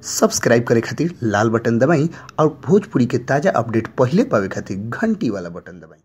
Subscribe करे खातिर लाल button दबाई और भोजपुरी के ताजा अपडेट पहिले पावे खातिर घंटी वाला बटन दबाई।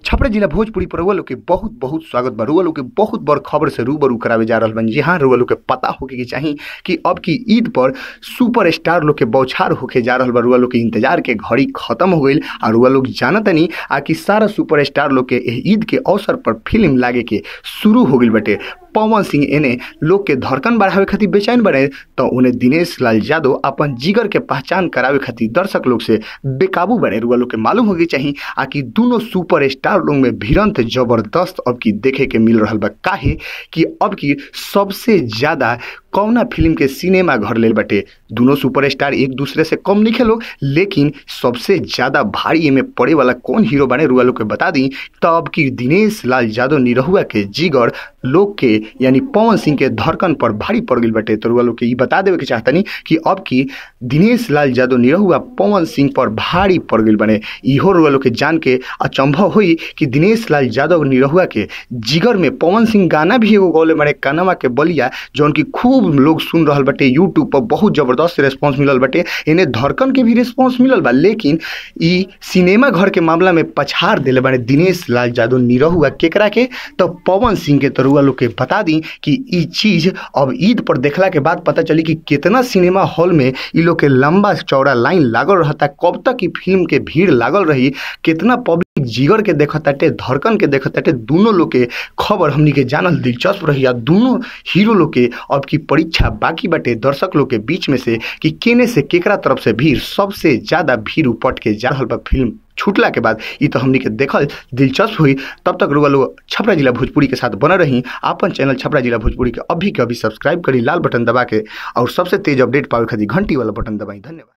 छपरा जिला भोजपुरी पर रुआ लोग के बहुत बहुत स्वागत बा। रुआ लोग के बहुत बड़ खबर से रूबरू करावे जा रहल बन। जी हाँ, रुआ लोग के पता होके के चाही कि अब की ईद पर सुपर स्टार लोग के बौछार होके जा रहल बा। रुआ लोग के इंतजार के घड़ी खत्म हो गईल आ रुआ लोग जानतनी आ कि सारा सुपर स्टार लोग के एह ईद के अवसर पर फिल्म लागे के शुरू हो गईल बटे। पवन सिंह एने लोग के धड़कन बढ़ावे खातिर बेचैन बने तो उन्हें दिनेश लाल यादव अपन जिगर के पहचान करावे खातिर दर्शक लोग से बेकाबू बने। रुआ लोग के मालूम होके चाही आ कि दोनों सुपर स्टार लोग में भिड़ंत जबरदस्त अब की देखे के मिल रहा बा। काहे कि अब की सबसे ज़्यादा कौना फिल्म के सिनेमा घर लेल बटे। दोनों सुपर स्टार एक दूसरे से कम नहीं लोग, लेकिन सबसे ज़्यादा भारी एमे पड़े वाला कौन हीरो बने रुआ लोग के बता दी तो अब की दिनेश लाल यादव निरहुआ के जिगर लोग के यानी पवन सिंह के धड़कन पर भारी पड़ गई बटे। तो रुआ लोग के ई बता देवे के चाहतनी कि अब की दिनेश लाल यादव निरहुआ पवन सिंह पर भारी पड़ गई बने। इहो रुआ लोग के जान के अचंभव हुई कि दिनेश लाल यादव निरहुआ के जिगर में पवन सिंह गाना भी एगो गौले बने कनमा के बलिया, जौन की खूब लोग सुन रहल बटे। यूट्यूब पर बहुत जबरदस्त रिस्पॉन्स मिलल बटे, इन्हें धड़कन के भी रिस्पॉन्स मिलल बा, लेकिन ई सिनेमा घर के मामला में पछाड़ दिले बने दिनेश लाल यादव निरहुआ केकरा के तो पवन सिंह के। तो रुआ लोग के बता दी कि ई चीज़ अब ईद पर देखला के बाद पता चली कि कितना सिनेमा हॉल में ई लोग के लंबा चौड़ा लाइन लागल रहता, कब तक ई फिल्म के भीड़ लागल रही, कितना पब्लिक जिगर के देखताटे धड़कन के देखताटे। दोनों लोग के खबर हमनी के जानल दिलचस्प रही। आ दोनों हीरो लोग के अब की परीक्षा बाकी बाटे दर्शक लोग के बीच में से कि केने से केकरा तरफ से भीड़ सबसे ज़्यादा भीड़ उपट के जा रहल बा फिल्म छूटला के बाद। ई तो हमनी के देखल दिलचस्प हुई। तब तक रुआ लोग छपरा जिला भोजपुरी के साथ बनल रही। अपन चैनल छपरा जिला भोजपुरी के अभी के अभी सब्सक्राइब करी लाल बटन दबा के और सबसे तेज अपडेट पावे खातिर घंटी वाला बटन दबाई। धन्यवाद।